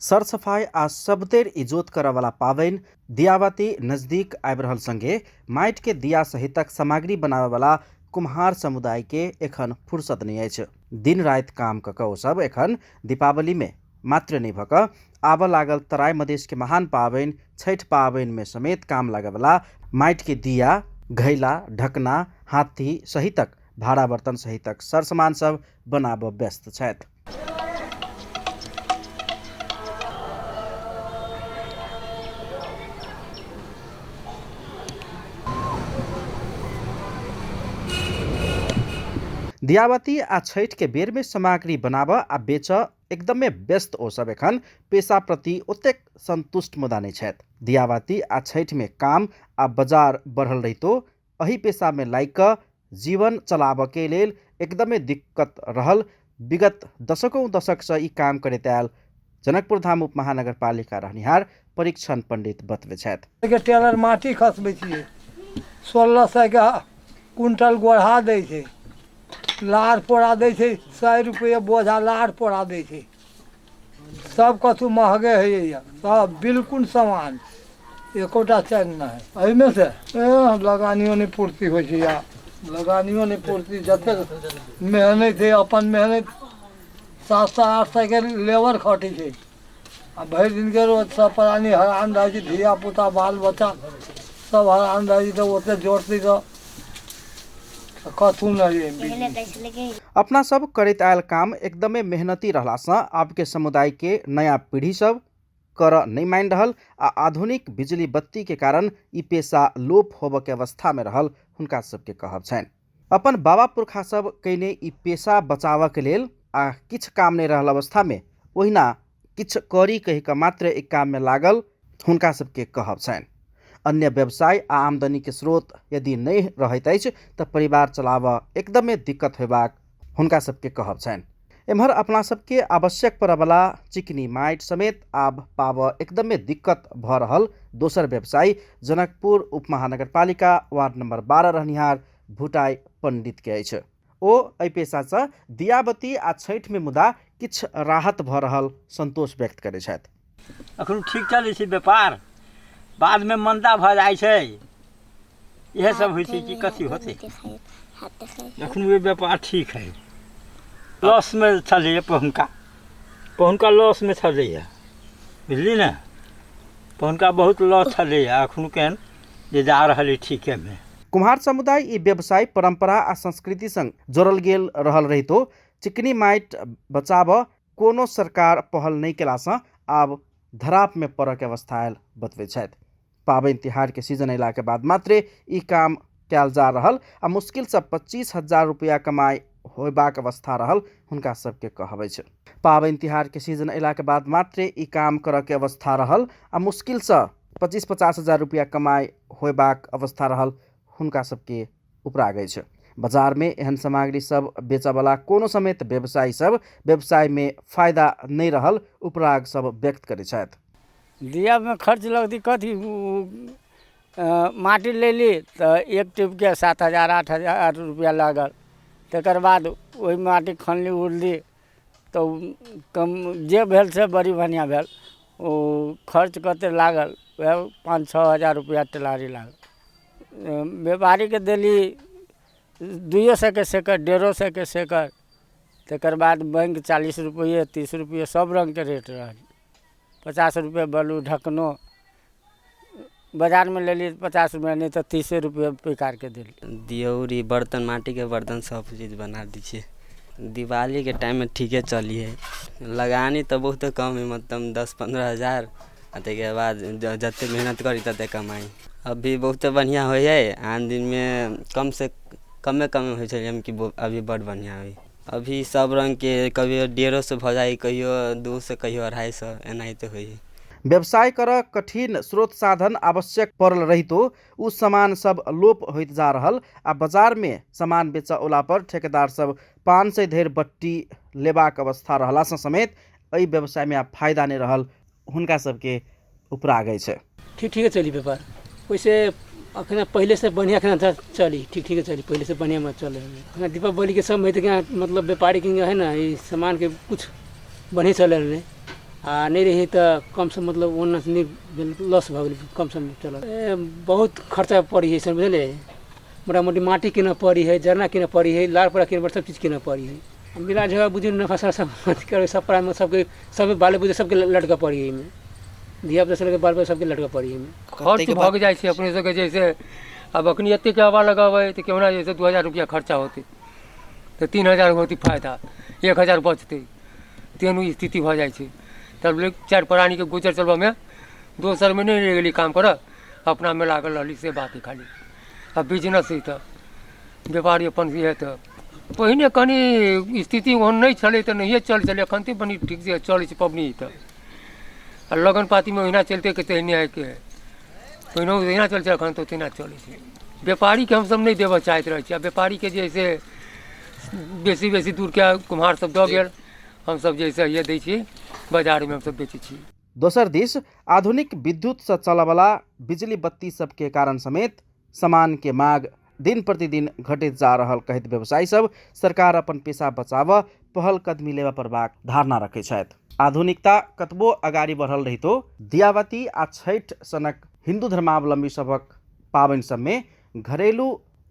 सरसफाइ आ सबतेर इजोत करऽवला पाबनि दियाबाती नजदीक आबि रहल संगे माटिके दिया सहितक सामग्री बनाबयवला कुम्हार समुदायके एखन फुर्सत नहि अछि। दिन राति काम कऽ कऽ ओ सब एखन दीपावलीमे मात्र नहि भऽ कऽ आबऽ लागल तराई मधेशके महान पाबनि छठि पाबनिमे समेत काम लागयवला माटिके दिया, घैला, ढकना, हाथी सहितक भाड़ा बर्तन सहितक सर सामान सब बनाबऽ व्यस्त छथि। दियाबाती आ छठि के बेर में सामग्री बनाबऽ आ बेचऽ एकदमे व्यस्त ओ सब एखन पेशा प्रति ओतेक संतुष्ट मुदा नहि छथि। दियाबाती आ छठि में काम आ बाजार बढ़ल रहितो एहि पेशा में लागि कऽ जीवन चलाबऽ के लेल एकदमे दिक्कत रहल। विगत दशकों दशक से ई काम करैत आयल जनकपुर धाम उप महानगरपालिका रहनिहार परीक्षण पंडित बतबै छथि। के टेलर माटी खसबै छियै, 1600 के कुंटल गोढ़ा दै छै, लार पोड़ा दै छै, 100 रुपैआ बोझा लार पोड़ा दै छै। सब कथू महगे होइए, सब बिल्कुल समान एकोटा चैन नहि है। एहिमे से लगानियो नहि पूर्ति होइ छै, या लगानियो नहि पूर्ति, जतेक मेहनत है अपन मेहनत 700 800 के लेबर खटै छै आ भरि दिनके रोज सब प्राणी हरान रहै छै, धिया पुता बाल बच्चा सब हरान रहै छै, तऽ ओते जोड़तै तऽ कथू नहि है। अपना सब करैत आयल काम एकदमे मेहनती रहलासँ आबके समुदायके नया पीढ़ी सब करऽ नहि मानि रहल आ आधुनिक बिजली बत्ती के कारण ई पेशा लोप होबऽ के अवस्था में रहल हुनका सबके कहब छनि। अपन बाबा पुरखा सब कयने ई पेशा बचाबऽ के लेल आ किछु काम नहि रहल अवस्था में ओहिना किछु करी कहि कऽ मात्र एहि काम में लागल हुनका सबके कहब छनि। अन्य व्यवसाय आ आमदनी के स्रोत यदि नहि रहैत अछि तऽ परिवार चलाबऽ एकदमे दिक्कत होयबाक हुनका सबके कहब छनि। एम्हर अपना सबके आवश्यक पड़यवला चिकनी माटि समेत आब पाबऽ एकदमे दिक्कत भऽ रहल दोसर व्यवसायी जनकपुर उपमहानगरपालिका वार्ड नंबर 12 रहनिहार भुटाइ पंडित के अछि। ओ एहि पेशासँ दियाबती आ छठिमे मुदा किछु राहत भऽ रहल संतोष व्यक्त करै छथि। अखन ठीक चलै छै व्यापार, बादमे मन्दा भऽ जाइ छै, इएह सब होइ छै कि कथी होतै। अखन व्यापार ठीक है, लॉसमे छलैए पहुनका लॉसमे छलैए, बुझली ने, पहुनका बहुत लॉस छलैए, अखन केहन जे जा रहल है ठीकेमे। कुम्हार समुदाय ई व्यवसाय परंपरा आ संस्कृति संग जोड़ल गेल रहल रहितो चिकनी माटि बचाबऽ कोनो सरकार पहल नहि केलासँ आब धरापमे पड़ऽके अवस्था आयल बतबै छथि। पाबनि तिहारके सीजन अयलाके बाद मात्रे ई काम कयल जा रहल आ मुश्किलसँ 25,000 रुपैआ कमाइ होयबाक अवस्था रहल हुनका सबके कहब अछि। पाबनि तिहारके सीजन अयलाके बाद मात्रे ई काम करऽके अवस्था रहल आ मुश्किलसँ 25-50 हजार रुपैआ कमाइ होयबाक अवस्था रहल हुनका सबके उपराग अछि। बाजारमे एहन सामग्री सब बेचऽवला कोनो समेत व्यवसायी सब व्यवसायमे फायदा नहि रहल उपराग सब व्यक्त करै छथि। दियामे खर्च लगतै कथी, माटि लेली तऽ एक टिपके 7,000 8,000 रुपैआ लागल, तकर बाद ओहि माटि खनली उड़ली तऽ कम जे भेल से बड़ी बढ़िआँ भेल, ओ खर्च कतेक लागल वएह 5-6 हजार रुपैआ टेलारी लागल। व्यापारीके देली 200 के सेकर, 150 के सेकर, तकर बाद बैंक 40 रुपैए 30 रुपैए सब रङ्गके रेट रहल। 50 रुपैए बलू ढकनो बाजारमे लेलियै 50 रुपैआ, नहि तऽ 30 रुपैए पैकारके देली। दियौरी बर्तन, माटीके बर्तन सब चीज बना दै छियै। दिवालीके टाइममे ठीके चली है, लगानी तऽ बहुत कम है, मतलब 10-15 हजार, आ ताहिके बाद जते मेहनत करी तते कमाइ। अभी बहुत बढ़िआँ होइ है, आन दिनमे कम से कमे कमे होइ छै, कि अभी बड़ बढ़िआँ होइ। अभी सब रङ्गके कभियो 150 भऽ जाइ, कहियो 200, कहियो 250, एनाहिते होइ है। व्यवसाय करऽ कठिन स्रोत साधन आवश्यक पड़ल रहितो उ सामान सब लोप होइत जा रहल आ बाजारमे सामान बेचऽ ओला पर ठेकेदार सब 500 धरि बट्टी लेबाक अवस्था रहलासँ समेत एहि व्यवसायमे आब फायदा नहि रहल हुनका सबके उपराग अछि। ठीक ठीके चली व्यापार, वैसे अखन पहले से बढ़िया अखन चली, ठीक ठीके चली, पहले से बढ़िया मत चले। अखन दीपावली के समय तऽ मतलब व्यापारी के है ना, ई सामान के कुछ बढ़िया चले नहीं। आ नहि रहै तऽ कमसम मतलब ओना नहि भेल, लॉस भऽ गेल, कमसम चलल। बहुत खर्चा पड़ै हइ सर, बुझलियै? मोटा मोटी माटि कीनऽ पड़ै हइ, जरना कीनऽ पड़ै हइ, लार पोरा कीनऽ पड़ै, सब चीज कीनऽ पड़ै हइ। मिला जुला बुझियौ नफा सब अथी करबै, सब प्राणमे सबके सब बाले बुझे सबके लटकऽ पड़ै हइ एहिमे, धिया पुता से लऽ कऽ बाल बच्चा सबके लटकऽ पड़ै हइ एहिमे। खर्च भऽ जाइ छै अपने सबके। जैसे आब अखनी एतेक हवा लगेबै तऽ केहुना जे 2000 रुपैआ खर्चा होतै तऽ 3000 होतै फायदा, 1000 बचतै, तेहन स्थिति भऽ जाइ छै। तब लोक चारि प्राणीके गुजर चलबऽमे दोसरमे नहि रहि गेली काम करऽ, अपनामे लागल रहली, से बात हइ खाली। आ बिजनेस हइ तऽ व्यापारी अपन इएह। तऽ पहिने कनि स्थिति ओहन नहि छलै तऽ नहिए चलै छलै, एखन तऽ बड़ी ठीकसँ चलै छै पबनी। तऽ आ लगन पातीमे ओहिना चलिते के तहिने हइ के, पहिनो ओहिना चलै छै, एखन तऽ तहिना चलै छै। व्यापारीके हमसब नहि देबऽ चाहैत रहै छी। आ व्यापारीके जे हइ से बेसी बेसी दूरके कुम्हार सब दऽ गेल, हमसब जे हइ से दै छी बाजारमे, हमसब बेचै छी। दोसर दिस आधुनिक विद्युत से चलऽवला बिजली बत्ती सबके कारण समेत सामान के माग दिन प्रतिदिन घटैत जा रहल कहैत व्यवसायी सब सरकार अपन पेशा बचाबऽ पहल कदमी लेबऽ पड़बाक धारणा रखै छथि। आधुनिकता कतबो अगाडि बढ़ल रहितो दियाबती आ छठि सनक हिन्दू धर्मावलम्बी सभक पाबनि सबमे घरेलू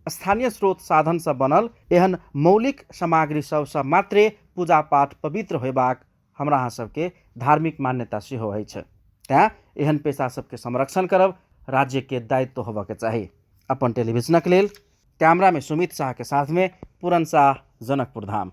स्थानीय स्रोत साधन सँ बनल एहन मौलिक सामग्री सबसँ मात्रे पूजा पाठ पवित्र होयबाक हमरा अहाँ सबके धार्मिक मान्यता सेहो अछि। तैँ एहन पेशा सबके संरक्षण करब राज्यके दायित्व होबऽके चाही। अपन टेलीविजनक लेल कैमरामे सुमित साहके साथमे पूरन साह, जनकपुर धाम।